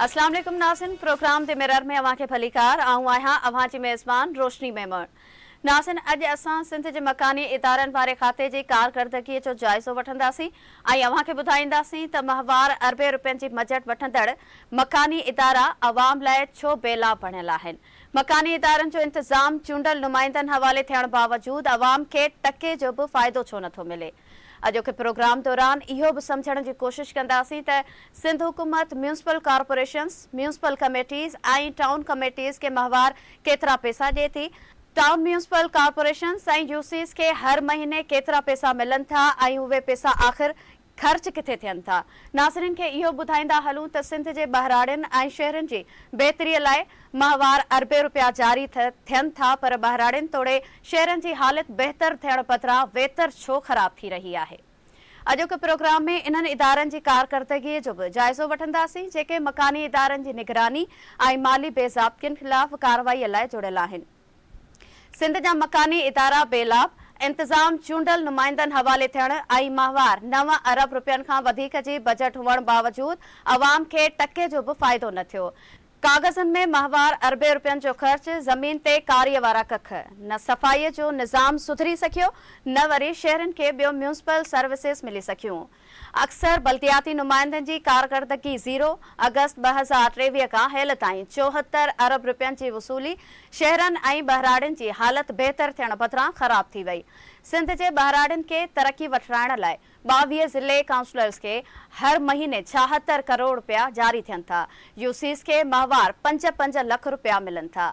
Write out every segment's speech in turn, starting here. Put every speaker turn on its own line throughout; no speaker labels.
اسلام عليڪم ناظرين پروگرام the mirror ۾ اوهان کي ڀليڪار آئون آهيان اوهان جي ميزبان روشني ميمڻ ناظرين اڄ اسان سنڌ جي مڪاني ادارن واري کاتي جي ڪارڪردگي جو جائزو وٺنداسين ۽ اوهان کي ٻڌائينداسين ته ماهوار اربين روپين جي بجيٽ وٺندڙ مڪاني ادارا عوام لاء ڇو بي لاڀ بڻيل آهن مڪاني ادارن جو انتظام چونڊل نمائندن حوالي ٿيڻ باوجود عوام کي ٽڪي جو به فائدو ڇو نٿو ملي اڄوڪي پروگرام دوران اهو به سمجهڻ جي ڪوشش ڪنداسين ته سنڌ حڪومت municipal corporations, municipal committees ۽ town committees کي ماهوار ڪيترا پئسا ڏئي ٿي، ٽائون ميونسپل ڪارپوريشنز ۽ يوسيز کي هر مهيني ڪيترا پئسا ملن ٿا ۽ اهي پئسا آخر خرچ ڪٿي ٿين ٿا. ناظرين کي اهو ٻڌائيندا هلون ته سنڌ جي ٻهراڙين ۽ شهرن جي بهتري لاء ماهوار اربين روپيا جاري ٿين ٿا پر ٻهراڙين توڙي شهرن جي حالت بهتر ٿيڻ بدران ويتر ڇو خراب ٿي رهي آهي؟ اڄوڪي پروگرام ۾ انهن ادارن جي ڪارڪردگي جو به جائزو وٺنداسين جيڪي مڪاني ادارن جي نگراني ۽ مالي بي ضابطگين خلاف ڪارروائي لاء جڙيل آهن. سنڌ جا مڪاني ادارا بي لاڀ، انتظام چونڊل نمائندن حوالي ٿيڻ ۽ ماهوار نو ارب روپين کان وڌيڪ جي بجيٽ هئڻ باوجود عوام کي ٽڪي جو به فائدو نه ٿيو. ڪاغذن ۾ ماهوار اربين روپين جو خرچ، زمين تي ڪاريء وارا ڪک، نه صفائيء جو نظام سڌري سگهيو نه وري شهرين کي ٻيو ميونسپل سروسز ملي سگهيون. اڪثر بلدياتي نمائندن جي ڪارڪردگي زيرو، آگسٽ 2023 کان هيل تائين 74 ارب رپين جي وصولي، شهرن ۽ ٻهراڙين جي حالت بهتر ٿيڻ بدران خراب ٿي وئي. سنڌ جي ٻهراڙين کي ترقي وٺرائڻ لاء 22 ضلعي ڪائونسلرز کي هر مهيني 76 ڪروڙ رپيا جاري ٿين ٿا، يوسيز کي ماهوار پنج پنج لک رپيا ملن ٿا.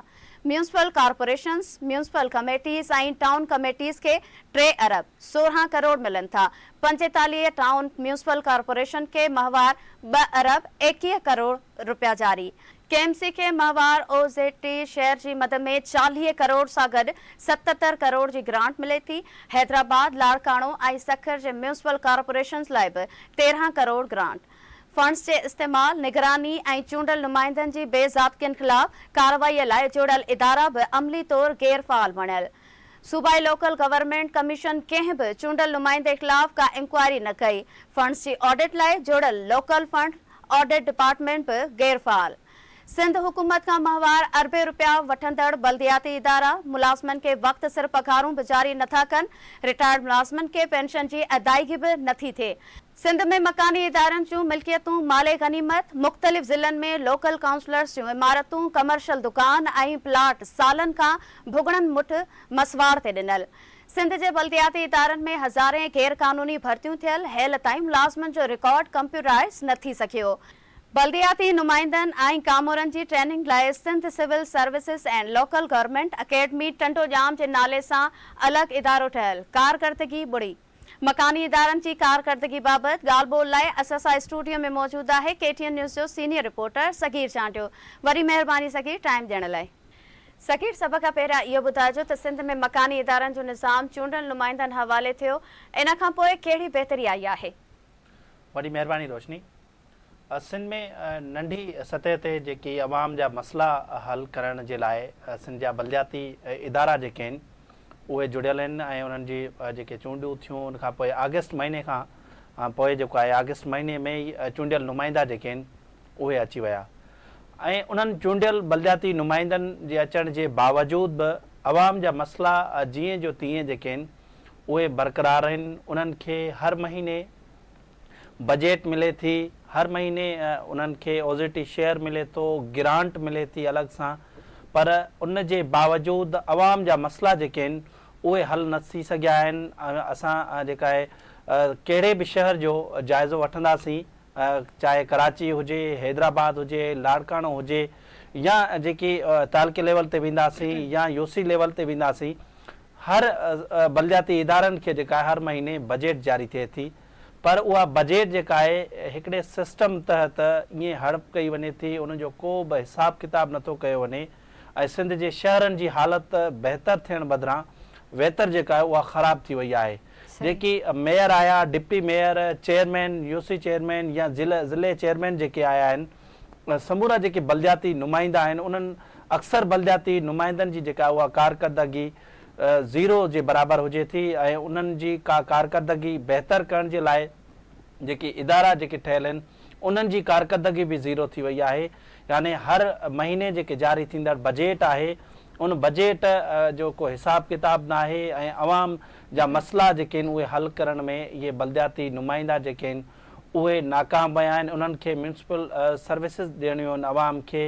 Municipal corporations, municipal committees ۽ town committees کي ٽي ارب 16 ڪروڙ ملن ٿا. 45 ٽائون ميونسپل ڪارپوريشن کي ماهوار ٻه ارب 21 ڪروڙ رپيا جاري. ڪي ايم سي کي ماهوار او زيڊ ٽي شيئر جي مد ۾ 40 ڪروڙ سان گڏ 77 ڪروڙ جي گرانٽ ملي ٿي. حيدرآباد، لاڙڪاڻو ۽ سکر جي ميونسپل ڪارپوريشنز لاء به 13 ڪروڙ گرانٽ. فنڊز جي استعمال، نگراني ۽ چونڊل نمائندن جي بي ضابطگين خلاف ڪارروائي لاء جوڙيل ادارا به عملي طور غير فعال بڻيل. صوبائي لوڪل گورنمينٽ ڪميشن ڪنهن به چونڊل نمائندي خلاف ڪا انڪوائري نه ڪئي. فنڊز جي آڊٽ لاء جوڙيل لوڪل فنڊ آڊٽ ڊپارٽمينٽ به غير فعال. سنڌ حڪومت کان ماهوار اربين رپيا وٺندڙ بلدياتي ادارا ملازمن کي وقت سر پگهارون به جاري نٿا ڪن، رٽائرڊ ملازمن کي پينشن جي ادائيگي به نٿي ٿئي. سنڌ ۾ مڪاني ادارن جون ملڪيتون مال غنيمت، مختلف ضلعن ۾ لوڪل ڪائونسلرز جون عمارتون، ڪمرشل دڪان ۽ پلاٽ سالن کان ڀڳڙن مٺ مسواڙ تي ڏنل. سنڌ جي بلدياتي ادارن ۾ هزارين غير قانوني ڀرتيون ٿيل، هيل تائين ملازمن جو رڪارڊ ڪمپيوٽرائيز نه ٿي سگهيو. بلدياتي نمائندن ۽ ڪامورن جي ٽريننگ لاء Sindh civil services and local government academy Tando Jam جي نالي سان الڳ ادارو ٺهيل، ڪارڪردگي ٻڙي. مڪاني ادارن جي ڪارڪردگي بابت ڳالهه ٻولهه لاء اساسا اسٽوڊيو ۾ موجود آهي ڪي ٽي اين نيوز جو سينيئر رپورٽر صغير چانڊيو. وڏي مهرباني صغير ٽائيم ڏيڻ لاء. صغير سڀ کان پهريان اهو ٻڌائجو ته سنڌ ۾ مڪاني ادارن جو نظام چونڊيل نمائندن حوالي ٿيو ان کان پوء ڪهڙي بهتري آئي آهي؟
وڏي مهرباني روشني. سنڌ ۾ ننڍي سطح تي جيڪي عوام جا مسئلا حل ڪرڻ جي لاء سنڌ جا بلدياتي ادارا جيڪي آهن اهي جڙيل آهن ۽ انهن جي جيڪي چونڊون ٿيون ان کان پوء آگسٽ مهيني کان پوء جيڪو آهي آگسٽ مهيني ۾ ئي چونڊيل نمائندا جيڪي آهن اهي اچي ويا ۽ انهن چونڊيل بلدياتي نمائندن جي اچڻ جي باوجود به عوام جا مسئلا جيئن جو تيئن جيڪي آهن اهي برقرار آهن انهن کي هر مهيني بجيٽ ملي ٿي، هر مهيني انهن کي اوزيٽي شيئر ملي ٿو، گرانٽ ملي ٿي الڳ سان پر ان جي باوجود عوام جا مسئلا جيڪي آهن اهي حل نه ٿي سگهيا آهن، اسان جيڪا آهي ڪهڙي به شهر جو جائزو وٺنداسين چاهي ڪراچي هجي، حيدرآباد هجي، لاڙڪاڻو هجي يا جيڪي تعلقي ليول تي وينداسين يا يوسي ليول تي وينداسين هر بلدياتي ادارن کي جيڪا آهي هر مهيني بجيٽ جاري ٿئي ٿي پر اها بجيٽ جيڪا آهي هڪڙي سسٽم تحت ائين هڙپ ڪئي وڃي ٿي ان جو ڪو به حساب ڪتاب نٿو ڪيو وڃي ۽ سنڌ جي شهرن جي حالت بهتر ٿيڻ بدران ويتر جيڪا آهي اها خراب ٿي وئي آهي جيڪي ميئر آيا deputy mayor chairman UC chairman يا ضلعي چيئرمين جيڪي آيا آهن سمورا جيڪي بلدياتي نمائندا آهن انهن اڪثر بلدياتي نمائندن جي جيڪا اها ڪارڪردگي زيرو جي برابر هجي ٿي ۽ انهن جي ڪا ڪارڪردگي بهتر ڪرڻ جي لاء جيڪي ادارا جيڪي ٺهيل آهن انهن جي ڪارڪردگي به زيرو ٿي وئي آهي يعني هر مهيني جيڪي جاري ٿيندڙ بجيٽ آهي ان بجيٽ جو ڪو حساب ڪتاب ناهي ۽ عوام جا مسئلا جيڪي آهن اهي حل ڪرڻ ۾ اهي بلدياتي نمائندا جيڪي آهن اهي ناڪام ويا آهن انهن کي ميونسپل سروسز ڏيڻيون آهن عوام کي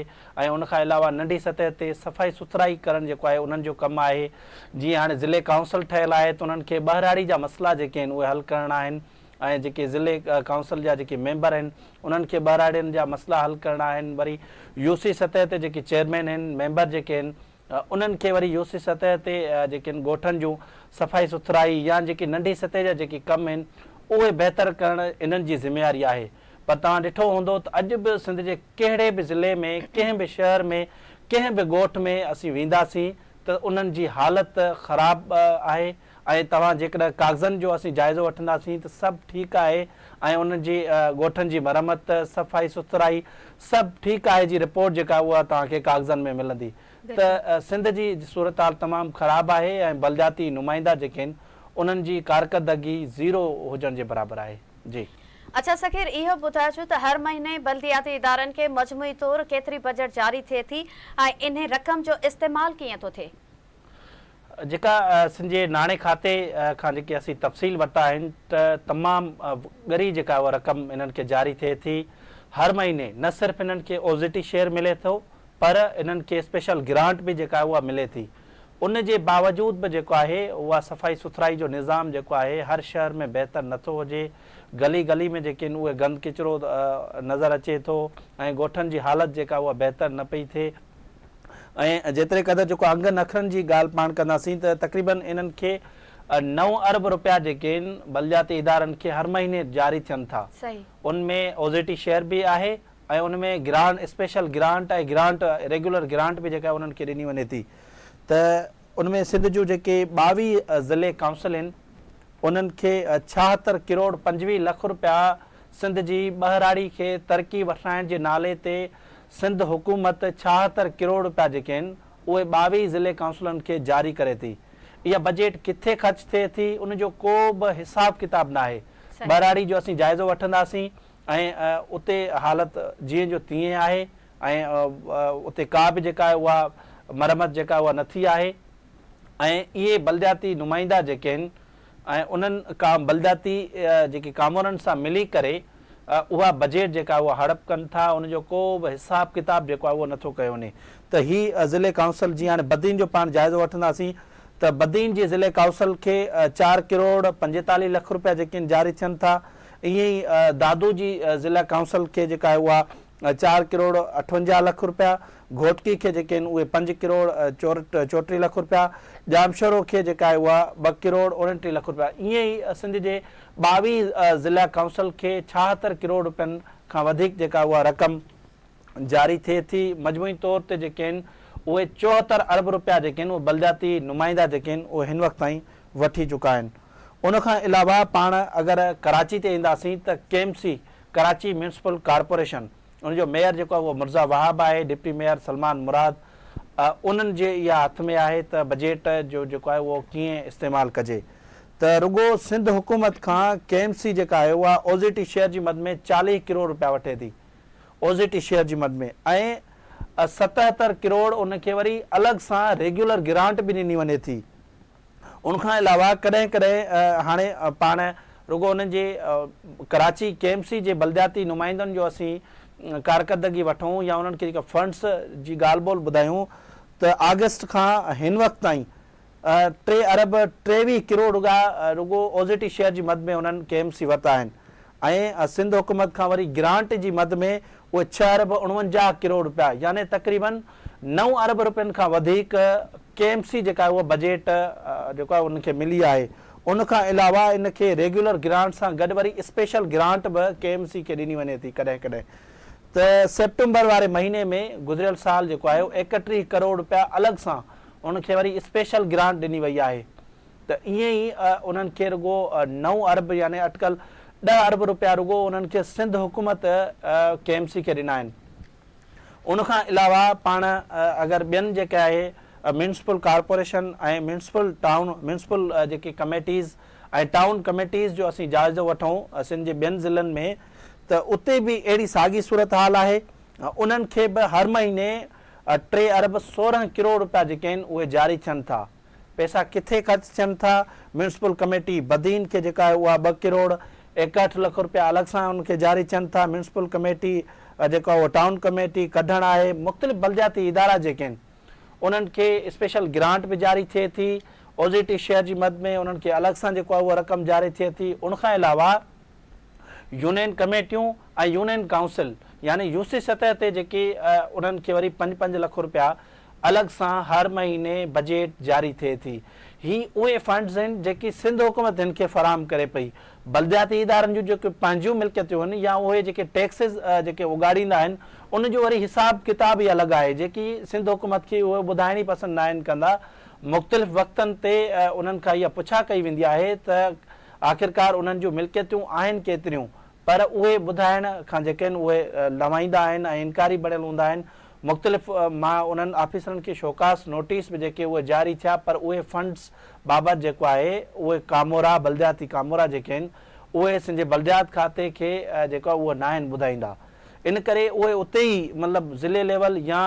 ۽ ان کان علاوه ننڍي سطح تي صفائي سٿرائي ڪرڻ جيڪو آهي انهن جو ڪم آهي جيئن هاڻي ضلعي ڪائونسل ٺهيل آهي ته انهن کي ٻهراڙي جا مسئلا جيڪي آهن اهي حل ڪرڻا آهن ۽ جيڪي ضلعي ڪائونسل جا جيڪي ميمبر آهن انهن کي ٻهراڙين جا مسئلا حل ڪرڻا آهن وري يو سي سطح تي جيڪي چيئرمين آهن ميمبر جيڪي آهن انهن کي وري يو سي سطح تي جيڪي آهن ڳوٺن جون صفائي سٿرائي يا جيڪي ننڍي سطح جا جيڪي ڪم آهن اهي بهتر ڪرڻ انهن جي ذميواري آهي پر توهان ڏٺو هوندو ته اڄ به سنڌ جي ڪهڙي به ضلعي ۾ ڪنهن به شهر ۾ ڪنهن به ڳوٺ ۾ اسين وينداسين ته انهن جي حالت خراب آهي ۽ توهان جيڪڏهن ڪاغذن جو اسين جائزو وٺنداسين ته سڀ ٺيڪ آهي ۽ انهن جي ڳوٺن جي مرمت، صفائي سٿرائي سڀ ٺيڪ آهي جي رپورٽ جيڪا اها توهان کي ڪاغذن ۾ ملندي ته سنڌ جي صورتحال تمام خراب آهي ۽ بلدياتي نمائندا جيڪي آهن انهن جي ڪارڪردگي زيرو هجڻ جي برابر آهي. جي.
اڇا سخير اهو ٻڌائجو ته هر مهيني بلدياتي ادارن کي مجموعي طور ڪيتري بجيٽ جاري ٿئي ٿي ۽ انهي رقم جو استعمال ڪيئن ٿو ٿئي؟
جيڪا سنڌ جي ناڻي کاتي کان جيڪي اسين تفصيل ورتا آهن ته تمام ڳري جيڪا اها رقم انهن کي جاري ٿئي ٿي هر مهيني نه صرف انهن کي اوزيٽي شيئر ملي ٿو پر انهن کي اسپيشل گرانٽ به جيڪا اها ملي ٿي ان جي باوجود به جيڪو آهي اها صفائي سٿرائي جو نظام جيڪو آهي هر شهر ۾ بهتر نه ٿو هجي گلي گلي ۾ جيڪي آهن اهي گند ڪچرو نظر اچي ٿو ۽ ڳوٺن جي حالت جيڪا اها بهتر نه پئي ٿئي. ۽ جيتري قدر جيڪو انگن اکرن جي ڳالهه پاڻ ڪنداسين ته تقريبن انهن کي نو ارب روپيا جيڪي آهن بلدياتي ادارن کي هر مهيني جاري ٿين ٿا ان ۾ اوزيٽي شيئر به آهي ۽ ان ۾ grant special grant ۽ grant regular grant به جيڪا انهن کي ڏني وڃي ٿي ته ان ۾ سنڌ جون جيڪي 22 ضلعي ڪائونسل آهن انهن کي 76 ڪروڙ 25 لک روپيا سنڌ جي ٻهراڙي کي ترقي وٺرائڻ جي نالي تي سنڌ حڪومت 76 ڪروڙ رپيا جيڪي آهن اهي 22 ضلعي ڪائونسلن کي جاري ڪري ٿي. اها بجيٽ ڪٿي خرچ ٿئي ٿي ان جو ڪو به حساب ڪتاب ناهي. ٻهراڙي جو اسين جائزو وٺنداسين ۽ اتي حالت جيئن جو تيئن آهي ۽ اتي ڪا به جيڪا آهي اها مرمت جيڪا اها نه ٿي آهي ۽ اهي بلدياتي نمائندا جيڪي آهن ۽ انهن بلدياتي جيڪي ڪامورن سان ملي ڪري اها بجيٽ جيڪا اها هڙپ ڪن ٿا ان جو ڪو به حساب ڪتاب جيڪو آهي اهو نٿو ڪيو وڃي ته هي ضلعي ڪائونسل جيئن هاڻي بدين جو پاڻ جائزو وٺنداسين ته بدين جي ضلعي ڪائونسل کي چار ڪروڙ 45 لک روپيا جيڪي آهن جاري ٿين ٿا ائين ئي دادو جي ضلع ڪائونسل کي جيڪا آهي اها چار ڪروڙ 58 لک روپيا گهوٽڪي کي جيڪي آهن اهي پنج ڪروڙ 34 لک روپيا، ڄامشورو کي جيڪا آهي اها ٻه ڪروڙ 29 لک روپيا ائين ئي سنڌ جي 22 ضلع ڪائونسل کي 76 ڪروڙ روپين کان وڌيڪ جيڪا اها رقم جاري ٿئي ٿي مجموعي طور تي جيڪي آهن اهي 74 ارب روپيا جيڪي آهن اهي بلدياتي نمائندا جيڪي آهن اهي هن وقت تائين وٺي چڪا آهن ان کان علاوه پاڻ اگر ڪراچي تي اينداسين ته K M C Karachi municipal corporation ان جو ميئر جيڪو آهي اهو مرزا وهاب آهي، ڊپٽي ميئر سلمان مراد انهن جي اها هٿ ۾ آهي ته بجيٽ جو جيڪو آهي اهو ڪيئن استعمال ڪجي ته رڳو سنڌ حڪومت کان ڪي ايم سي جيڪا آهي اها اوزيٽي شيئر جي مد ۾ 40 ڪروڙ رپيا وٺي ٿي اوزيٽي شيئر جي مد ۾ ۽ 77 ڪروڙ ان کي وري الڳ سان ريگيولر گرانٽ به ڏني وڃي ٿي. ان کان علاوه ڪڏهن ڪڏهن هاڻي پاڻ رڳو انهن جي ڪراچي ڪي ايم سي جي بلدياتي نمائندن جو اسين ڪارڪردگي وٺون يا انهن کي جيڪا فنڊس جي ڳالهه ٻولهه ٻڌايون ته آگسٽ کان هن وقت تائين ٽي ارب 23 ڪروڙ رڳا رڳو اوزيٽي شيئر جي مد ۾ انهن ڪي ايم سي ورتا آهن ۽ سنڌ حڪومت کان وري گرانٽ جي مد ۾ اهي ڇهه ارب 49 ڪروڙ رپيا يعني تقريبن نو ارب رپين کان وڌيڪ ڪي ايم سي جيڪا آهي اها بجيٽ جيڪو آهي ان کي ملي آهي ان کان علاوه ان کي ريگيولر گرانٽ سان گڏ وري اسپيشل گرانٽ به ڪي ايم سي کي ڏني وڃي ٿي ڪڏهن ڪڏهن ته سيپٽمبر واري مهيني ۾ گذريل سال جيڪو آهي 31 ڪروڙ رپيا الڳ سان ان کي وري اسپيشل گرانٽ ڏني وئي آهي ته ائين ئي انهن کي رڳو نو ارب يعني اٽڪل 10 ارب رپيا رڳو انهن کي سنڌ حڪومت ڪي ايم سي کي ڏنا آهن. ان کان علاوه پاڻ اگر ٻين جيڪي آهي municipal corporation ۽ municipal town municipal جيڪي ڪميٽيز ۽ ٽائون ڪميٽيز جو اسين جائزو وٺون سنڌ جي ٻين ضلعن ۾ ته اتي به اهڙي ساڳي صورتحال آهي انهن کي به هر مهيني ٽي ارب 16 ڪروڙ رپيا جيڪي آهن اهي جاري ٿين ٿا. پئسا ڪٿي خرچ ٿين ٿا؟ ميونسپل ڪميٽي بدين کي جيڪا آهي اها ٻه ڪروڙ 61 لک رپيا الڳ سان ان کي جاري ٿين ٿا. ميونسپل ڪميٽي جيڪا اهو ٽائون ڪميٽي ڪڍڻ آهي. مختلف بلدياتي ادارا جيڪي آهن انهن کي اسپيشل گرانٽ به جاري ٿئي ٿي. اوزيٽي شيئر جي مد ۾ انهن کي الڳ سان جيڪو آهي اها رقم جاري ٿئي ٿي. ان کان علاوه يونين ڪميٽيون ۽ يونين ڪائونسل يعني يو سي سطح تي جيڪي انهن کي وري پنج پنج لک رپيا الڳ سان هر مهيني بجيٽ جاري ٿئي ٿي. هي اهي فنڊز آهن جيڪي سنڌ حڪومت هن کي فراهم ڪري پئي. بلدياتي ادارن جون جيڪي پنهنجيون ملڪيتون آهن يا اهي جيڪي ٽيڪسز جيڪي اڳاڙيندا آهن ان جو وري حساب ڪتاب ئي الڳ آهي جيڪي سنڌ حڪومت کي اهي ٻڌائڻ ئي پسند ناهن ڪندا. مختلف وقتن تي انهن کان اها پڇا ڪئي ويندي آهي ته آخرڪار انهن جون ملڪيتون آهن ڪيتريون؟ پر اهي ٻڌائڻ کان جيڪي آهن اهي لنوائيندا آهن ۽ انڪاري بڻيل هوندا آهن. مختلف مان انهن آفيسرن کي شوڪاس نوٽيس به جيڪي اهي جاري ٿيا پر اهي فنڊز بابت جيڪو آهي اهي ڪامورا بلدياتي ڪامورا جيڪي آهن اهي سنڌ جي بلديات کاتي کي جيڪو آهي اهو ناهن ٻڌائيندا ان ڪري اهي اتي ئي مطلب ضلعي ليول يا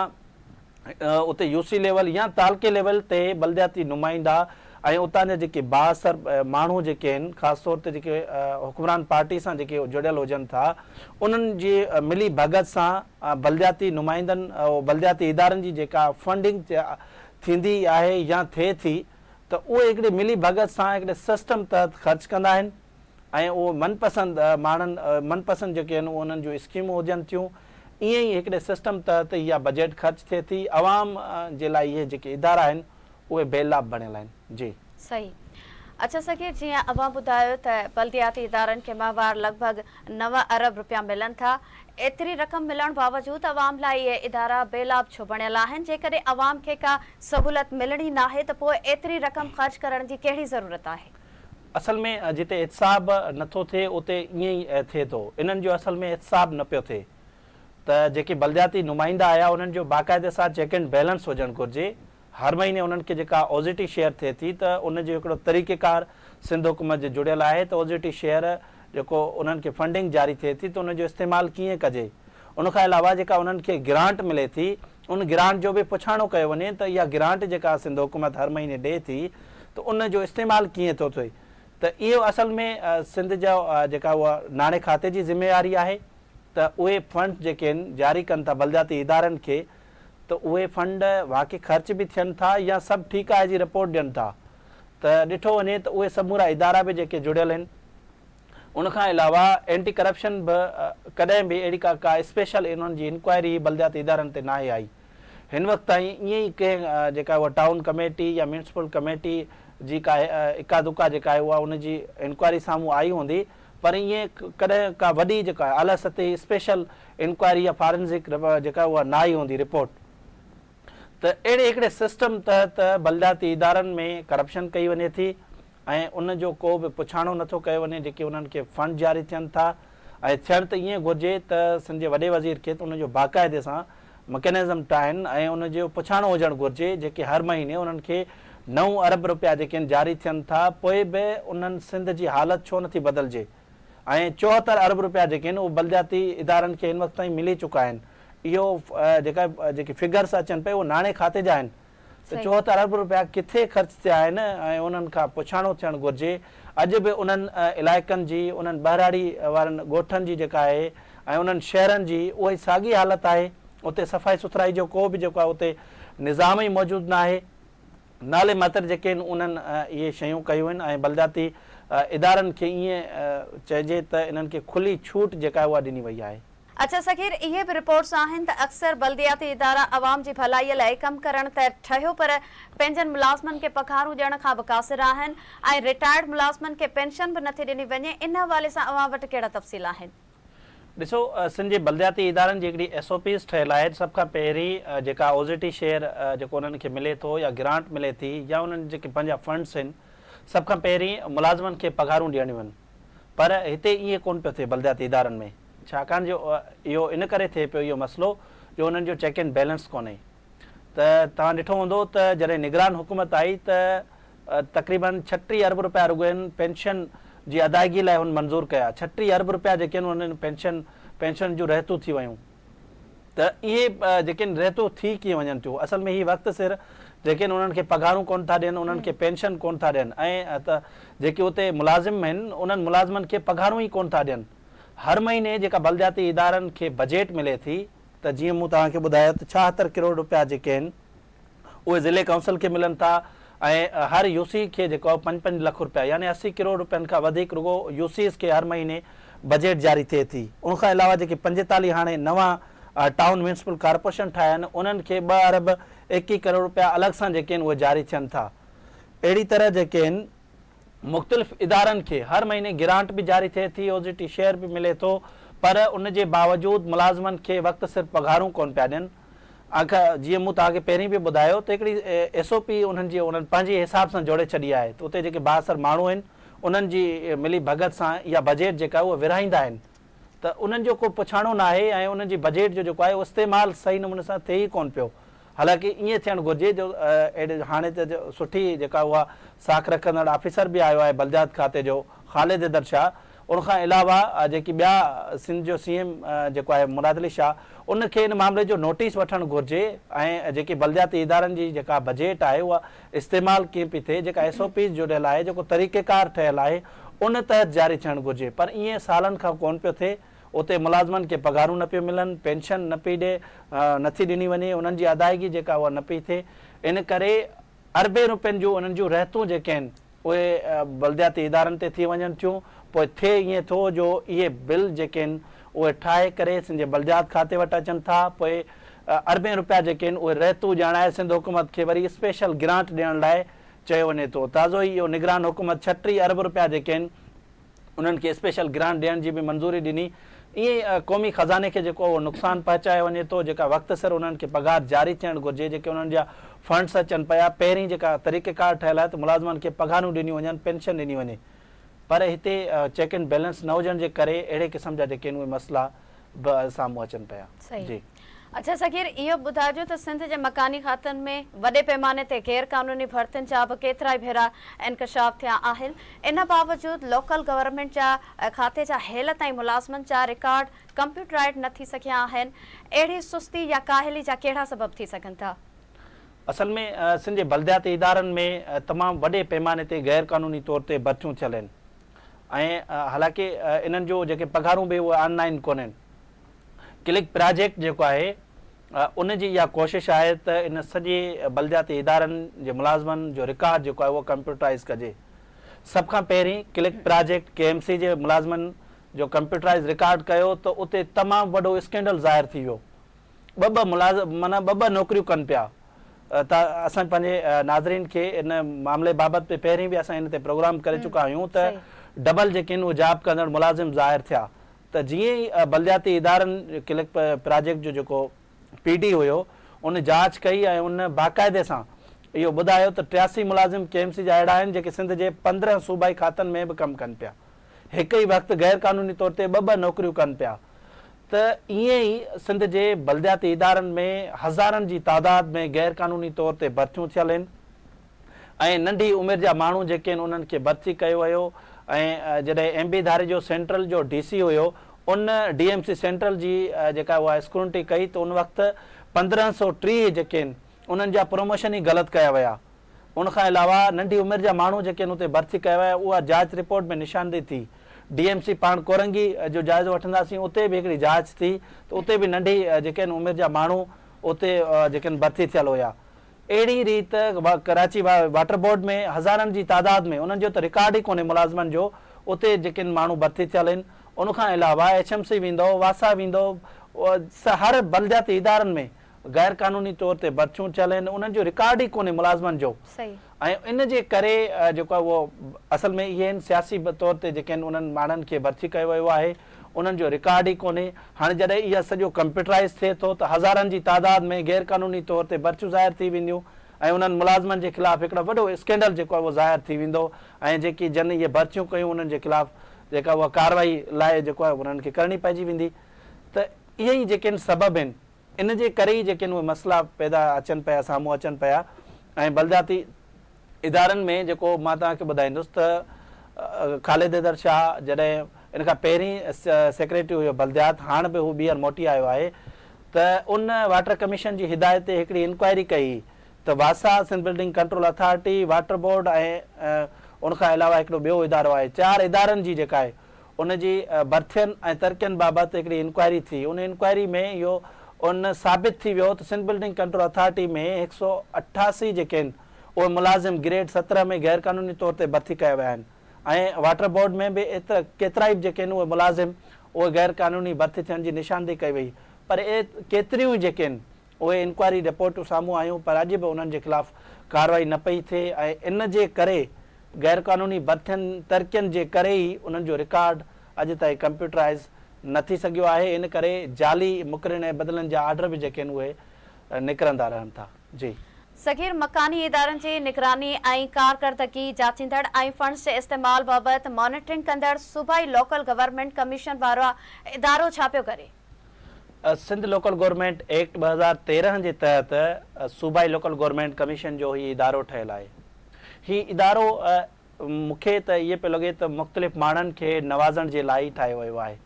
اتي يو سي ليول يا تعلقي ليول تي بلدياتي نمائندا ۽ اتان جا جيڪي بااثر ماڻهو جيڪي آهن خاص طور تي جيڪي حڪمران پارٽي سان جيڪي جڙيل هجن ٿا انهن جي ملي ڀڳت سان بلدياتي نمائندن بلدياتي ادارن جي جيڪا فنڊنگ ٿيندي آهي يا ٿئي ٿي ته اهي هڪڙي ملي ڀڳت سان هڪڙي سسٽم تحت خرچ ڪندا آهن ۽ اهو من پسند ماڻهن من پسند جيڪي آهن اهي انهن جون اسڪيمون هجن ٿيون ائين ئي هڪڙي سسٽم تحت اها بجيٽ خرچ ٿئي ٿي عوام جي لاء اهي جيڪي ادارا آهن اهي بي لاڀ بڻيل آهن جي.
صحيح اڇا صغير جيئن اوهان ٻڌايو ته بلدياتي ادارن کي ماهوار لڳ ڀڳ 9 ارب رپيا ملن ٿا ايتري رقم ملڻ باوجود عوام لاء اهي ادارا بي لاڀ ڇو بڻيل آهن جيڪڏهن عوام کي ڪا سهولت ملڻي ناهي ته پوء ايتري رقم خرچ ڪرڻ جي ڪهڙي ضرورت آهي.
اصل ۾ جتي احتساب نه ٿو ٿئي اتي ائين ئي ٿئي ٿو. انهن جو اصل ۾ احتساب نه پيو ٿئي ته جيڪي بلدياتي نمائندا آيا انهن جو باقاعدي سان چيڪ اينڊ بيلنس هجڻ گهرجي. هر مهيني انهن کي جيڪا اوزيٽي شيئر ٿئي ٿي ته ان جو هڪڙو طريقيڪار سنڌ حڪومت جي جڙيل آهي ته اوزيٽي شيئر جيڪو انهن کي فنڊنگ جاري ٿئي ٿي ته ان جو استعمال ڪيئن ڪجي. ان کان علاوه جيڪا انهن کي گرانٽ ملي ٿي ان گرانٽ جو به پڇاڻو ڪيو وڃي ته اها گرانٽ جيڪا سنڌ حڪومت هر مهيني ڏئي ٿي ته ان جو استعمال ڪيئن ٿو ٿئي ته اهو اصل ۾ سنڌ جا جيڪا اها ناڻي کاتي جي ذميواري آهي ته اهي فنڊ جيڪي آهن جاري ڪن ٿا بلدياتي ادارن کي ته اهي فنڊ واقعي خرچ به ٿين ٿا يا سڀ ٺيڪ آهي جي رپورٽ ڏين ٿا ته ڏٺو وڃي ته اهي سمورا ادارا به جيڪي جڙيل آهن ان کان علاوه اينٽي ڪرپشن به ڪڏهن به اهڙي ڪا ڪا اسپيشل انهن جي انڪوائري بلدياتي ادارن تي ناهي آئي. هن وقت تائين ائين ئي ڪنهن جيڪا اها ٽائون ڪميٽي يا ميونسپل ڪميٽي جي ڪا اڪا دڪا جيڪا آهي اها ان جي انڪوائري سامهون آئي هوندي پر ائين ڪڏهن ڪا وڏي جيڪا اعليٰ سطحي اسپيشل انڪوائري يا فارنزڪ جيڪا اها نه آئي هوندي رپورٽ ته اهڙي هڪڙي سسٽم تحت بلدياتي ادارن ۾ ڪرپشن ڪئي وڃي ٿي. ۽ ان جو ڪو به پڇاڻو نه ٿو ڪيو وڃي جيڪي انهن کي فنڊ جاري ٿين ٿا ۽ ٿيڻ ته ائين گهرجي ته سنڌ جي وڏي وزير کي ته ان جو باقاعدي سان مڪينزم ٺاهن ۽ ان جو پڇاڻو هجڻ گهرجي جيڪي هر مهيني انهن کي نو ارب رپيا جيڪي آهن جاري ٿين ٿا پوء به انهن سنڌ جي حالت ڇو نٿي بدلجي ۽ 74 ارب رپيا جيڪي آهن اهي بلدياتي ادارن کي هن وقت تائين ملي چڪا آهن اهو جيڪا جيڪي فگرس اچن پيا اهي ناڻي کاتي جا آهن ته 74 ارب رپيا ڪٿي خرچ ٿيا آهن ۽ انهن کان پڇاڻو ٿيڻ گهرجي، اڄ به انهن علائقن جي، انهن ٻهراڙي وارن ڳوٺن جي جيڪا آهي ۽ انهن شهرن جي اها ئي ساڳي حالت آهي، اتي صفائي سٿرائي جو ڪو به جيڪو آهي اتي نظام ئي موجود ناهي، نالي ماتر جيڪي آهن انهن اهي شيون ڪيون آهن ۽ بلدياتي ادارن کي ائين چئجي ته انهن کي کلي ڇوٽ جيڪا آهي اها ڏني وئي آهي.
اڇا صغير اهي به رپورٽس آهن ته اڪثر بلدياتي ادارا عوام جي ڀلائي لاء ڪم ڪرڻ ته ٺهيو پر پنهنجن ملازمن کي پگهارون ڏيڻ کان به قاصر آهن ۽ رٽائرڊ ملازمن کي پينشن به نٿي ڏني وڃي ان حوالي سان اوهان وٽ ڪهڙا تفصيل آهن؟
ڏسو سنڌ جي بلدياتي ادارن جي هڪڙي ايس او پيز ٺهيل آهي سڀ کان پهرين جيڪا اوزيٽي شيئر جيڪو انهن کي ملي ٿو يا گرانٽ ملي ٿي يا انهن جيڪي پنهنجا فنڊس آهن سڀ کان پهرين ملازمن کي پگهارون ڏيڻيون آهن پر هتي ائين ڪونه پيو ٿئي بلدياتي ادارن ۾ ڇاڪاڻ جو اهو ان ڪري ٿئي پيو اهو مسئلو جو انهن جو چيڪ اينڊ بيلنس ڪونهي ته توهان ڏٺو هوندو ته جڏهن نگران حڪومت آئي ته تقريبن 36 ارب رپيا رڳو ان پينشن جي ادائگي لاء هن منظور ڪيا. 36 ارب رپيا جيڪي آهن انهن پينشن پينشن جون رهتون ٿي ويون ته اهي جيڪي آهن رهتون ٿي ڪيئن وڃن ٿيون اصل ۾ هي وقت سر جيڪي آهن انهن کي پگهارون ڪونه ٿا ڏين انهن کي پينشن ڪونه ٿا ڏين ۽ ته جيڪي اتي ملازم آهن انهن ملازمن کي پگهارون ئي ڪونه ٿا ڏين هر مهيني جيڪا بلدياتي ادارن کي بجيٽ ملي ٿي ته جيئن مون توهان کي ٻڌايو ته 76 ڪروڙ رپيا جيڪي آهن اهي ضلعي ڪائونسل کي ملن ٿا ۽ هر يو سي کي جيڪو آهي پنج پنج لک رپيا يعني 80 ڪروڙ رپين کان وڌيڪ رڳو يو سيز کي هر مهيني بجيٽ جاري ٿئي ٿي. ان کان علاوه جيڪي 45 هاڻي نوان ٽائون ميونسپل ڪارپوريشن ٺاهيا آهن انهن کي ٻه ارب 21 ڪروڙ رپيا الڳ سان جيڪي آهن اهي جاري ٿين ٿا. اهڙي طرح جيڪي آهن مختلف ادارن کي هر مهيني گرانٽ به جاري ٿئي ٿي، او جي ٽي شيئر به ملي ٿو پر ان جي باوجود ملازمن کي وقت سر پگهارون ڪونه پيا ڏين. آخ جيئن مون توهان کي پهرين به ٻڌايو ته هڪڙي ايس او پي انهن جي انهن پنهنجي حساب سان جوڙي ڇڏي آهي ته اتي جيڪي بااثر ماڻهو آهن انهن جي ملي ڀڳت سان اها بجيٽ جيڪا آهي اها ورهائيندا آهن ته انهن جو ڪو پڇاڻو ناهي ۽ انهن جي بجيٽ جو جيڪو آهي اهو استعمال صحيح نموني سان ٿئي ئي ڪونه پيو. حالانڪه ائين ٿيڻ گهرجي جو اهڙي هاڻي ته سٺي جيڪا اها ساک رکندڙ آفيسر به آيو آهي بلديات کاتي جو خالد حيدر شاهه ان کان علاوه جيڪي ٻيا سنڌ جو سي ايم جيڪو آهي مراد علي شاهه ان کي ان معاملي جو نوٽيس وٺڻ گهرجي ۽ جيڪي بلدياتي ادارن جي جيڪا بجيٽ آهي اها استعمال ڪيئن پئي ٿئي جيڪا ايس او پيز جڙيل آهي جيڪو طريقيڪار ٺهيل آهي ان تحت جاري ٿيڻ گهرجي پر ائين سالن کان ڪونه پيو ٿئي اتي ملازمن کي پگهارون نه پيون ملن، پينشن نه پئي ڏي نه ٿي ڏني وڃي، انهن جي ادائگي جيڪا اها نه پئي ٿئي، ان ڪري اربين روپين جون انهن جون رهتون جيڪي آهن اهي بلدياتي ادارن تي ٿي وڃن ٿيون، پوء ٿئي ائين ٿو جو اهي بل جيڪي آهن اهي ٺاهي ڪري سنڌ جي بلديات کاتي وٽ اچن ٿا، پوء اربين روپيا جيڪي آهن اهي رهتون ڄاڻائي سنڌ حڪومت کي وري اسپيشل گرانٽ ڏيڻ لاء چيو وڃي ٿو، تازو ئي اهو نگران حڪومت 36 ارب روپيا جيڪي آهن انهن کي اسپيشل گرانٽ ڏيڻ جي به منظوري ڏني. ائين ئي قومي خزاني کي جيڪو اهو نقصان پهچايو وڃي ٿو جيڪا وقت سر انهن کي پگهار جاري ٿيڻ گهرجي جيڪي انهن جا فنڊس اچن پيا پهرين جيڪا طريقيڪار ٺهيل آهي ته ملازمن کي پگهارون ڏنيون وڃن پينشن ڏني وڃي پر هتي چيڪ اينڊ بيلنس نه هجڻ جي ڪري اهڙي قسم جا جيڪي آهن اهي مسئلا به سامهون اچن پيا جي.
اڇا صغير اهو ٻڌائجو ته سنڌ جي مڪاني کاتن ۾ وڏي پيماني تي غير قانوني ڀرتين جا به ڪيترائي ڀيرا انڪشاف ٿيا آهن ان باوجود لوڪل گورنمينٽ جا کاتي جا هيل تائين ملازمن جا رڪارڊ ڪمپيوٽرائيڊ نه ٿي سگهيا آهن اهڙي سستي يا ڪاهلي جا ڪهڙا سبب ٿي سگهن ٿا؟
اصل ۾ سنڌ جي بلدياتي ادارن ۾ تمام وڏي پيماني تي غير قانوني طور تي ڀرتيون ٿيل آهن ۽ حالانڪه انهن جو جيڪي پگهارون به اهي آن لائين ڪونهن ڪلڪ پراجيڪٽ جيڪو آهي ان جي اها ڪوشش آهي ته ان سڄي بلدياتي ادارن جي ملازمن جو رڪارڊ جيڪو آهي اهو ڪمپيوٽرائيز ڪجي. سڀ کان پهرين click project K M C جي ملازمن جو ڪمپيوٽرائيز رڪارڊ ڪيو ته اتي تمام وڏو اسڪينڊل ظاهر ٿي ويو. ٻه ٻه ملازم معنيٰ ٻه ٻه نوڪريون ڪن پيا ته اسان پنهنجي ناظرين کي ان معاملي بابت به پهرين به اسان ان تي پروگرام ڪري چڪا آهيون ته ڊبل جيڪي آهن اهي جاب ڪندڙ ملازم ظاهر ٿيا ته جيئن ئي بلدياتي ادارن ڪلڪ پراجيڪٽ جو جيڪو پي ڊي هيو ان جاچ ڪئي ۽ ان باقاعدي سان اهو ٻڌايو ته 83 ملازم ڪي ايم سي جا اهڙا آهن جيڪي سنڌ جي 15 صوبائي کاتن ۾ به ڪم ڪن پيا هڪ ئي وقت غير قانوني طور تي ٻه ٻه نوڪريون ڪن پيا ته ائين ئي سنڌ جي بلدياتي ادارن ۾ هزارن جي تعداد ۾ غير قانوني طور تي ڀرتيون ٿيل آهن. ۽ ننڍي عمر جا ماڻهو جيڪي آهن انهن کي ڀرتي ڪيو ويو ۽ جڏهن ايم بي ڌاريجو سينٽرل جو ڊي سي هيو ان ڊي ايم سي سينٽرل جي جيڪا اها اسڪرونٽي ڪئي ته ان وقت 1530 جيڪي آهن انهن جا پروموشن ئي غلط ڪيا ويا ان کان علاوه ننڍي عمر جا ماڻهو جيڪي آهن اتي ڀرتي ڪيا ويا اها جاچ رپورٽ ۾ نشاندهي ٿي ڊي ايم سي پاڻ ڪورنگي جو جائزو وٺنداسين اتي به هڪڙي جاچ ٿي ته اتي به ننڍي جيڪي آهن عمر جا ماڻهو اتي جيڪي آهن ڀرتي ٿيل هيا اهڙي ريت ڪراچي واٽر بورڊ ۾ هزارن جي تعداد ۾ انهن جو ته رڪارڊ ئي ڪونهي ملازمن جو اتي جيڪي ماڻهو ڀرتي ٿيل آهن ان کان علاوه ايڇ ايم سي ويندو واسا ويندو هر بلدياتي ادارن ۾ غير قانوني طور تي ڀرتيون ٿيل آهن انهن جو رڪارڊ ئي ڪونهي ملازمن جو ۽ ان جي ڪري جيڪو آهي اهو اصل ۾ اهي آهن سياسي طور تي جيڪي آهن انهن ماڻهن کي ڀرتي ڪيو ويو آهي انهن جو رڪارڊ ئي ڪونهي. هاڻي جڏهن اها سڄو ڪمپيوٽرائيز ٿئي ٿو ته هزارن جي تعداد ۾ غير قانوني طور تي ڀرتيون ظاهر ٿي وينديون ۽ انهن ملازمن جي خلاف هڪڙو وڏو اسڪينڊل جيڪو آهي اهو ظاهر ٿي ويندو ۽ جيڪي جن اهي ڀرتيون ڪيون انهن جي خلاف جيڪا اها ڪارروائي لاء جيڪو آهي انهن کي ڪرڻي پئجي ويندي ته اهي ئي جيڪي آهن سبب آهن ان جي ڪري ئي جيڪي آهن اهي مسئلا پيدا اچن پيا سامهون اچن پيا ۽ بلدياتي ادارن ۾ جيڪو مان توهان کي ٻڌائيندس ته خالد حيدر شاهه جڏهن ان کان پهرين سيڪريٽري هيو بلديات هاڻ به هو ٻيهر موٽي آيو آهي ته ان واٽر ڪميشن جي هدايت تي هڪڙي انڪوائري ڪئي ته واسا، Sindh building control authority, water board ۽ ان کان علاوه هڪڙو ٻيو ادارو آهي چار ادارن جي جيڪا آهي ان جي برٿين ۽ ترقين بابت هڪڙي انڪوائري ٿي ان انڪوائري ۾ اهو ان ثابت ٿي ويو ته سنڌ بلڊنگ ڪنٽرول اٿارٽي ۾ 188 جيڪي آهن اهي ملازم گريڊ 17 ۾ غيرقانوني طور تي ڀرتي ڪيا ويا آهن ۽ واٽر بورڊ ۾ به ايترا ڪيترائي به جيڪي آهن اهي ملازم اهي غير قانوني ڀرتي ٿيڻ جي نشاندهي ڪئي وئي پر اهي ڪيتريون ئي جيڪي آهن اهي انڪوائري رپورٽون سامهون آيون پر اڄ به انهن جي خلاف ڪارروائي نه پئي ٿئي ۽ ان جي ڪري غير قانوني ڀرتين ترقين جي ڪري ئي انهن جو رڪارڊ اڄ تائين ڪمپيوٽرائيز نه ٿي سگهيو آهي ان ڪري جعلي مقررين ۽ بدلن جا آرڊر به جيڪي آهن اهي نڪرندا رهن ٿا. جي.
صغير مڪاني ادارن جي نگراني ۽ ڪارڪردگي جاچيندڙ ۽ فنڊز جي استعمال بابت مانيٽرنگ ڪندڙ صوبائي لوڪل گورنمينٽ ڪميشن وارو ادارو ڇا پيو ڪري؟
سنڌ لوڪل گورنمينٽ ايڪٽ 2013 جي تحت صوبائي لوڪل گورنمينٽ ڪميشن جو هي ادارو ٺهيل آهي. هي ادارو مون کي ته ائين پيو لڳي ته مختلف ماڻهن کي نوازڻ جي لاء ئي ٺاهيو ويو آهي.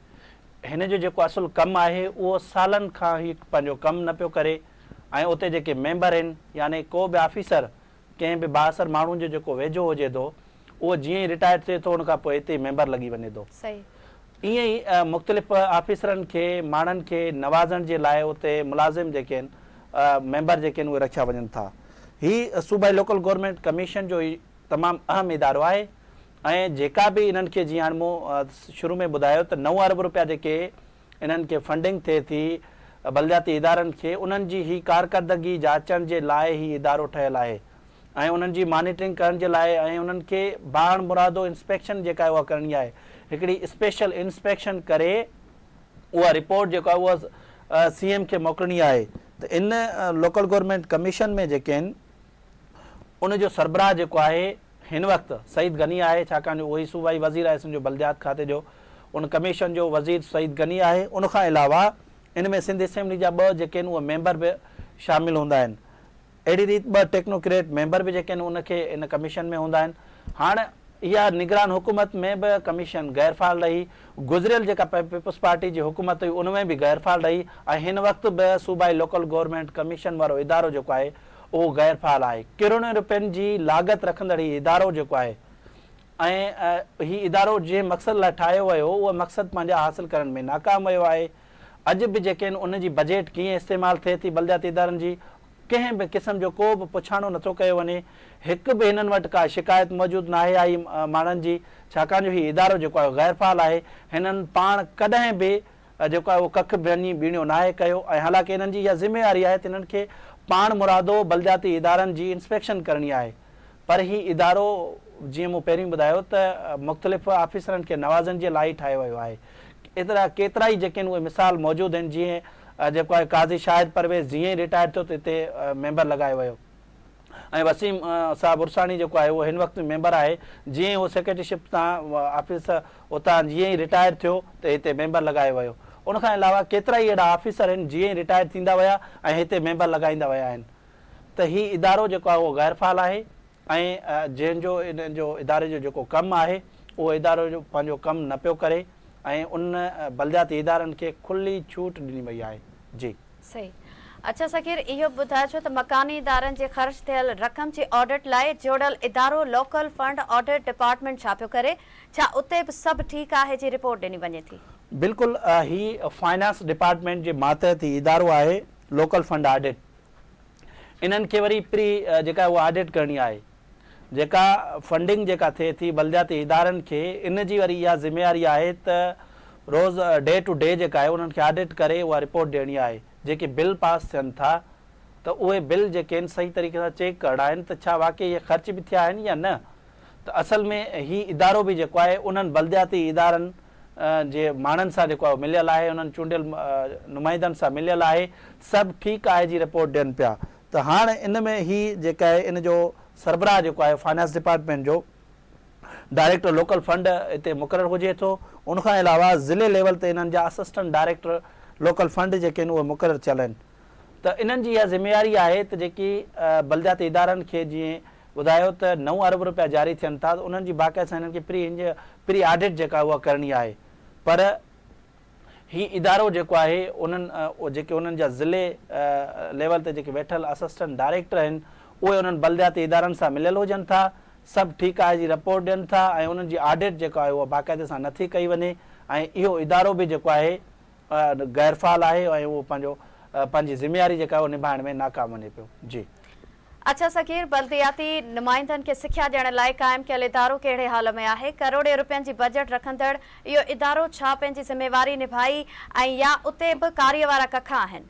هن جو جيڪو اصل ڪم آهي اهو سالن کان هي پنهنجو ڪم نه پيو ڪري ۽ اتي جيڪي ميمبر آهن يعني ڪو به آفيسر ڪنهن به بااثر ماڻهو جو جيڪو ويجهو هجي ٿو اهو جيئن ئي رٽائرڊ ٿئي ٿو ان کان پوء اتي ئي ميمبر لڳي وڃي ٿو. ائين ئي مختلف آفيسرن کي ماڻهن کي نوازڻ جي لاء اتي ملازم جيڪي آهن ميمبر جيڪي آهن اهي رکيا وڃن ٿا. هي صوبائي لوڪل گورنمينٽ ڪميشن جو هي تمام اهم ادارو آهي ۽ جيڪا به انهن کي جيئن هاڻي مون شروع ۾ ٻڌايو ته 9 ارب روپيا جيڪي انهن کي فنڊنگ ٿئي ٿي بلدياتي ادارن کي انهن جي هي ڪارڪردگي جاچڻ جي لاء هي ادارو ٺهيل آهي ۽ انهن جي مانيٽرنگ ڪرڻ جي لاء ۽ انهن کي باڻ مرادو انسپيڪشن جيڪا آهي اها ڪرڻي آهي هڪڙي اسپيشل انسپيڪشن ڪري اها رپورٽ جيڪو آهي اها سي ايم کي موڪلڻي آهي ته ان لوڪل گورنمينٽ ڪميشن ۾ جيڪي آهن ان جو سربراهه جيڪو آهي هن وقت سعيد غني آهي ڇاڪاڻ جو اهو ئي صوبائي وزير آهي سنڌ جو بلديات کاتي جو ان ڪميشن جو وزير سعيد غني آهي ان کان علاوه ان ۾ سنڌ اسيمبلي جا ٻه جيڪي آهن اهي ميمبر به شامل هوندا آهن اهڙي ريت ٻه ٽيڪنوڪريٽ ميمبر به جيڪي آهن ان کي ان ڪميشن ۾ هوندا آهن هاڻ اها نگران حڪومت ۾ به ڪميشن غير فعال رهي گذريل جيڪا پيپلز پارٽي جي حڪومت هئي ان ۾ به غير فعال رهي ۽ هن وقت به صوبائي لوڪل گورنمينٽ ڪميشن وارو ادارو جيڪو آهي اهو غير فعال آهي. ڪروڙين روپين جي لاڳت رکندڙ هي ادارو جيڪو آهي ۽ هي ادارو جنهن مقصد لاء ٺاهيو ويو هو اهو مقصد پنهنجا حاصل ڪرڻ ۾ ناڪام ويو آهي. اڄ به جيڪي آهن ان جي بجيٽ ڪيئن استعمال ٿئي ٿي بلدياتي ادارن جي ڪنهن به قسم جو ڪو به پڇاڻو نٿو ڪيو وڃي. هڪ به هنن وٽ ڪا شڪايت موجود ناهي آئي ماڻهن جي ڇاڪاڻ جو هي ادارو جيڪو آهي غير فعال آهي. هنن پاڻ ڪڏهن به جيڪو آهي اهو ڪک ڀڃي ٻيڻيو ناهي ڪيو ۽ حالانڪه انهن جي اها ذميواري آهي ته انهن کي پاڻ مرادو بلدياتي ادارن جي انسپيڪشن ڪرڻي آهي پر هي ادارو جيئن مون پهرين ٻڌايو ته مختلف آفيسرن کي نوازڻ جي لاء ئي ٺاهيو ويو آهي ايترا ڪيترائي جيڪي آهن اهي مثال موجود آهن جيئن جيڪو آهي قاضي شاهد پرويز جيئن ئي رٽائرڊ ٿيو ته هتي ميمبر لڳايو ويو. ۽ وسيم صاحب عرساڻي جيڪو آهي اهو هن وقت به ميمبر آهي جيئن ئي هو سيڪريٽري شپ تان آفيس اتان جيئن ئي رٽائر ٿيو ته هتي ميمبر لڳايو ويو ان کان علاوه ڪيترائي اهڙا آفيسر آهن جيئن ئي رٽائر ٿيندا ويا ۽ هتي ميمبر لڳائيندا ويا آهن ته هي ادارو جيڪو آهي اهو غير فعال آهي ۽ جنهن جو ان جو اداري جو جيڪو ڪم آهي اهو ادارو پنهنجو ڪم نه پيو ڪري ۽ ان بلدياتي ادارن کي کلي ڇوٽ ڏني وئي آهي جي.
صحيح. اڇا صغير اهو به ٻڌائجو ته مڪاني ادارن جي خرچ ٿيل رقم جي آڊٽ لاء جوڙيل ادارو لوڪل فنڊ آڊٽ ڊپارٽمينٽ ڇا پيو ڪري؟ ڇا اتي به سڀ ٺيڪ آهي جي رپورٽ ڏني وڃي ٿي؟
بلڪل هي فائنانس ڊپارٽمينٽ جي ماتحت هي ادارو آهي لوڪل فنڊ آڊٽ انهن کي وري پري جيڪا اها آڊٽ ڪرڻي آهي جيڪا فنڊنگ جيڪا ٿئي ٿي بلدياتي ادارن کي ان جي وري اها ذميواري آهي ته روز ڊي ٽو ڊي جيڪا آهي انهن کي آڊٽ ڪري اها رپورٽ ڏيڻي آهي جيڪي بل پاس ٿين ٿا ته اهي بل جيڪي آهن صحيح طريقي سان چيڪ ڪرڻا آهن ته ڇا واقعي اهي خرچ به ٿيا آهن يا نه ته اصل ۾ هي ادارو به جيڪو آهي انهن بلدياتي ادارن جي ماڻهن سان جيڪو آهي مليل آهي انهن چونڊيل نمائندن سان مليل آهي سڀ ٺيڪ آهي جي رپورٽ ڏين پيا ته هاڻ ان ۾ هي جيڪا آهي ان جو سربراهه جيڪو آهي فائنانس ڊپارٽمينٽ جو ڊائريڪٽر لوڪل فنڊ اتي مقرر هجي ٿو ان کان علاوه ضلعي ليول تي انهن جا اسسٽنٽ ڊائريڪٽر لوڪل فنڊ جيڪي آهن اهي مقرر ٿيل آهن ته انهن جي اها ذميواري آهي ته جيڪي بلدياتي ادارن کي جيئن ٻڌايو ته نو ارب رپيا جاري ٿين ٿا ته انهن جي باقاعده سان هنن کي پري پري آڊٽ جيڪا اها ڪرڻي آهي پر هي ادارو جيڪو آهي انهن جيڪي انهن جا ضلعي ليول تي جيڪي ويٺل اسسٽنٽ ڊائريڪٽر آهن اهي انهن بلدياتي ادارن سان مليل هجن ٿا سڀ ٺيڪ آهي جي رپورٽ ڏين ٿا ۽ انهن جي آڊٽ جيڪا آهي اها باقاعدي سان نٿي ڪئي وڃي ۽ اهو ادارو به جيڪو آهي غير فعال آهي ۽ اهو پنهنجو پنهنجي ذميواري جيڪا آهي اها نڀائڻ ۾ ناڪام وڃي پيو. جي.
اڇا صغير بلدياتي نمائندن کي سکيا ڏيڻ لاء قائم ڪيل ادارو ڪهڙي حال ۾ آهي؟ ڪروڙين روپين جي بجيٽ رکندڙ اهو ادارو ڇا پنهنجي ذميواري نڀائي ۽ يا اتي به ڪاري وارا ڪک آهن؟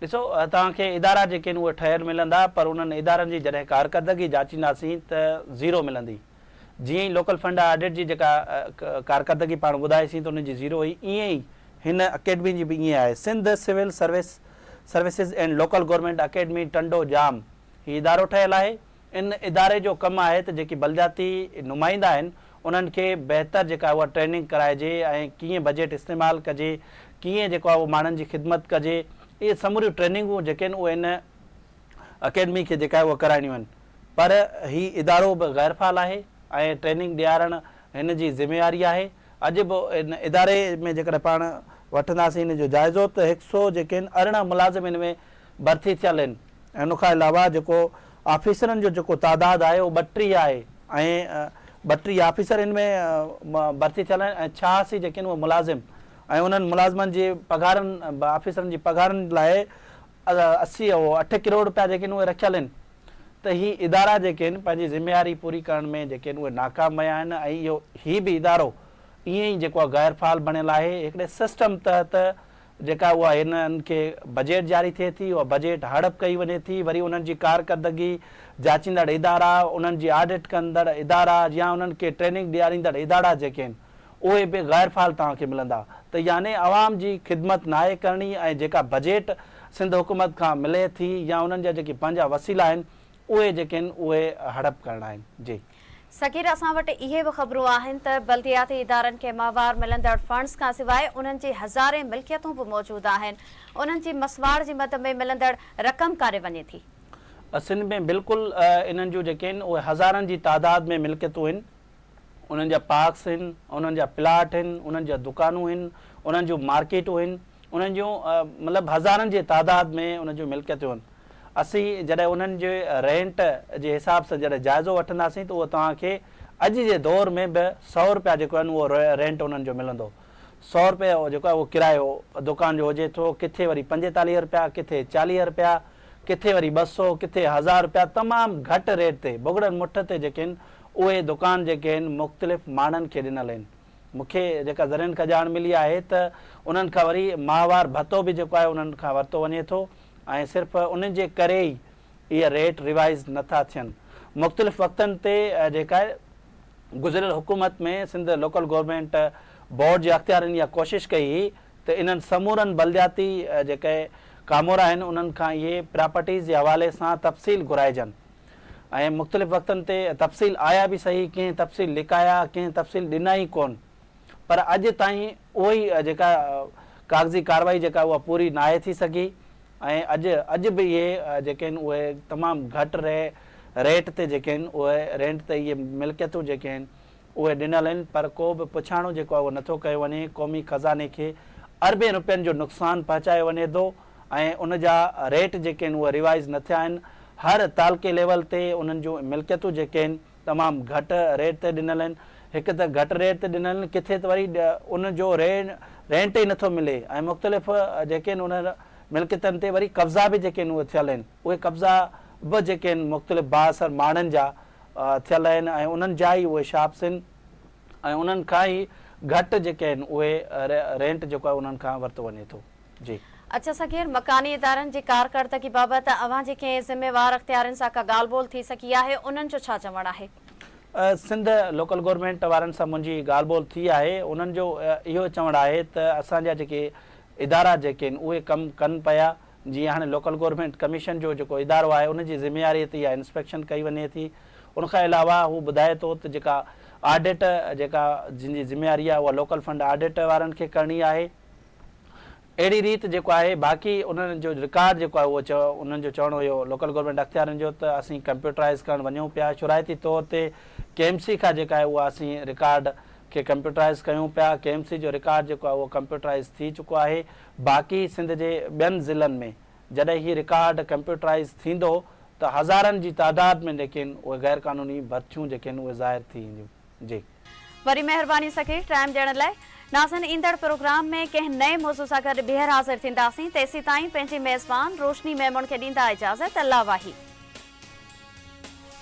ڏسو توهان کي ادارا جيڪي آهن اهي ٺهيل ملندا پر انهن ادارن جي جڏهن ڪارڪردگي جاچينداسين ته زيرو ملندي. جيئن ئي لوڪل فنڊ آڊٽ جي جيڪا ڪارڪردگي پاڻ ٻڌائيسين ته ان جي زيرو هئي ائين ئي هن اڪيڊمي جي به ائين آهي. Sindh civil service services and local government academy Tando Jam هي ادارو ٺهيل آهي. ان اداري جو ڪم آهي ته جيڪي بلدياتي نمائندا آهن انهن کي بهتر جيڪا آهي اها ٽريننگ ڪرائجي ۽ ڪيئن بجيٽ استعمال ڪجي ڪيئن جيڪو آهي اهو ماڻهن جي خدمت ڪجي اهي سموريون ٽريننگون جيڪي آهن اهي ان اڪيڊمي کي جيڪا آهي اها ڪرائڻيون آهن پر هي ادارو به غير فعال آهي ۽ ٽريننگ ڏيارڻ هن جي ذميواري آهي اڄ به ان اداري ۾ جيڪڏهن پاڻ وٺنداسين ان جو جائزو ته هڪ سو جيڪي آهن 18 ملازم ان ۾ ڀرتي ٿيل آهن ۽ ان کان علاوه جيڪو آفيسرن جو جيڪو تعداد آهي اهو 32 آهي ۽ 32 آفيسر ان ۾ ڀرتي ٿيل آهن ۽ 86 جيڪي آهن اهي ملازم ۽ انهن ملازمن جي پگهارن آفيسرن جي پگهارن لاء 80 اهو اٺ ڪروڙ رپيا جيڪي آهن اهي رکيل آهن ته هي ادارا جيڪي آهن پنهنجي ذميواري پوري ڪرڻ ۾ جيڪي آهن اهي ناڪام ويا آهن ۽ اهو هي به ادارو ائين ئي جيڪو آهي غير فعال بڻيل آهي هڪڙي سسٽم تحت جيڪا اها هنن کي بجيٽ جاري ٿئي ٿي اها بجيٽ هڙپ ڪئي وڃي ٿي وري انهن جي ڪارڪردگي جاچيندڙ ادارا انهن جي آڊٽ ڪندڙ ادارا يا انهن کي ٽريننگ ڏياريندڙ ادارا جيڪي آهن اهي به غير فعال توهان کي ملندا ته يعني عوام جي خدمت ناهي ڪرڻي ۽ جيڪا بجيٽ سنڌ حڪومت کان ملي ٿي يا انهن جا جيڪي پنهنجا وسيلا آهن اهي جيڪي آهن اهي هڙپ ڪرڻا آهن. جي.
صغير اسان وٽ اهي به خبرون آهن ته بلدياتي ادارن کي ماهوار ملندڙ فنڊز کان سواء انهن جي هزارين ملڪيتون به موجود آهن انهن جي مسواڙ جي مد ۾ ملندڙ رقم ڪاڏي وڃي ٿي؟
سنڌ ۾ بلڪل انهن جون جيڪي آهن اهي هزارن جي تعداد ۾ ملڪيتون آهن انهن جا پارڪس آهن، انهن جا پلاٽ آهن، انهن جا دڪانون آهن، انهن جون مارڪيٽون آهن، انهن جون مطلب هزارن جي تعداد ۾ انهن جون ملڪيتون آهن. اسين جڏهن انهن جي رينٽ جي حساب سان جڏهن جائزو وٺنداسين ته اهو توهان کي اڄ جي دور ۾ به سئو رپيا جيڪو آهن اهو رينٽ انهن جو ملندو. سئو رپيا جيڪو آهي اهو ڪرايو دڪان جو هجي ٿو، ڪٿي وري 45 رپيا، ڪٿي 40 رپيا، ڪٿي وري 200، ڪٿي هزار رپيا تمام گهٽ ريٽ تي ڀڳڙن مٺ تي جيڪي آهن اهي دڪان جيڪي آهن مختلف ماڻهن کي ڏنل آهن. مون کي جيڪا ذريعن کان ڄاڻ ملي آهي ته انهن کان وري ماهوار ڀتو به جيڪو آهي انهن کان ورتو وڃي ٿو ۽ صرف انهن جي ڪري ئي اهي ريٽ ريوائز نه ٿا ٿين. مختلف وقتن تي جيڪا گذريل حڪومت ۾ سنڌ لوڪل گورنمينٽ بورڊ جي اختيارين اها ڪوشش ڪئي هئي ته انهن سمورن بلدياتي جيڪي ڪامورا آهن انهن کان اهي پراپرٽيز جي حوالي سان تفصيل گهرائجن. ۽ مختلف وقتن تي تفصيل آيا به سهي، ڪنهن تفصيل لڪايا، ڪنهن تفصيل ڏنا ئي ڪونه. پر اڄ تائين اهو ئي جيڪا ڪاغذي ڪارروائي جيڪا اها پوري ناهي ٿي سگهي ۽ اڄ اڄ به اهي جيڪي آهن اهي تمام گهٽ ري ريٽ تي جيڪي آهن اهي رينٽ تي اهي ملڪيتون جيڪي آهن اهي ڏنل آهن پر ڪو به پڇاڻو جيڪو آهي اهو نٿو ڪيو وڃي، قومي خزاني کي اربين روپين جو نقصان پهچايو وڃي ٿو ۽ ان جا ريٽ جيڪي آهن اهي ريوائز نه ٿيا آهن، هر تعلقي ليول تي انهن جون ملڪيتون جيڪي آهن تمام گهٽ ريٽ تي ڏنل آهن، هڪ ته گهٽ ريٽ تي ڏنل آهن ڪٿي ته وري ان جو رينٽ ئي نٿو ملي ۽ مختلف جيڪي آهن انهن ملڪيتن تي وري قبضا به جيڪي آهن اهي ٿيل آهن اهي قبضا به جيڪي آهن مختلف بااثر ماڻهن جا ٿيل آهن ۽ انهن جا ئي اهي شاپس آهن ۽ انهن کان ئي گهٽ جيڪي آهن اهي رينٽ جيڪو آهي انهن کان ورتو وڃي ٿو. جي.
اڇا صغير، مڪاني ادارن جي ڪارڪردگي بابت اوهان جي ڪنهن ذميوار اختيارين سان ڪا ڳالهه ٻولهه ٿي سگهي آهي، انهن جو ڇا چوڻ آهي؟
سنڌ لوڪل گورنمينٽ وارن سان منهنجي ڳالهه ٻولهه ٿي آهي، انهن جو اهو چوڻ آهي ته اسان جا جيڪي ادارا جيڪي آهن اهي ڪم ڪن پيا، جيئن هاڻي لوڪل گورنمينٽ ڪميشن جو جيڪو ادارو آهي ان جي ذميواري تي اها انسپيڪشن ڪئي وڃي ٿي ان کان علاوه هو ٻڌائي ٿو ته جيڪا آڊٽ جيڪا جن جي ذميواري آهي اها لوڪل فنڊ آڊٽ وارن کي ڪرڻي آهي. اهڙي ريت جيڪو آهي باقي انهن جو رڪارڊ جيڪو آهي اهو چئو انهن جو چوڻ هيو لوڪل گورنمينٽ اختيارين جو ته اسين ڪمپيوٽرائيز ڪرڻ وڃون پيا شرائطي طور تي ڪي ايم سي کان جيڪا آهي اها اسين رڪارڊ کي ڪمپيوٽرائيز ڪيون پيا ڪي ايم سي جو رڪارڊ جيڪو آهي اهو ڪمپيوٽرائيز ٿي چڪو آهي باقي سنڌ جي ٻين ضلعن ۾ جڏهن هي رڪارڊ ڪمپيوٽرائيز ٿيندو ته هزارن جي تعداد ۾ جيڪي آهن اهي غير قانوني ڀرٿيون جيڪي آهن اهي ظاهر ٿي اينديون جي.
وري مهرباني سکي ٽائيم ڏيڻ لاء. ناظرين ايندڙ پروگرام ۾ ڪنهن نئين موضوع سان گڏ ٻيهر حاضر ٿينداسين تيسيتائين پنهنجي ميزبان روشني ميمڻ کي ڏيندا اجازت الله واهي.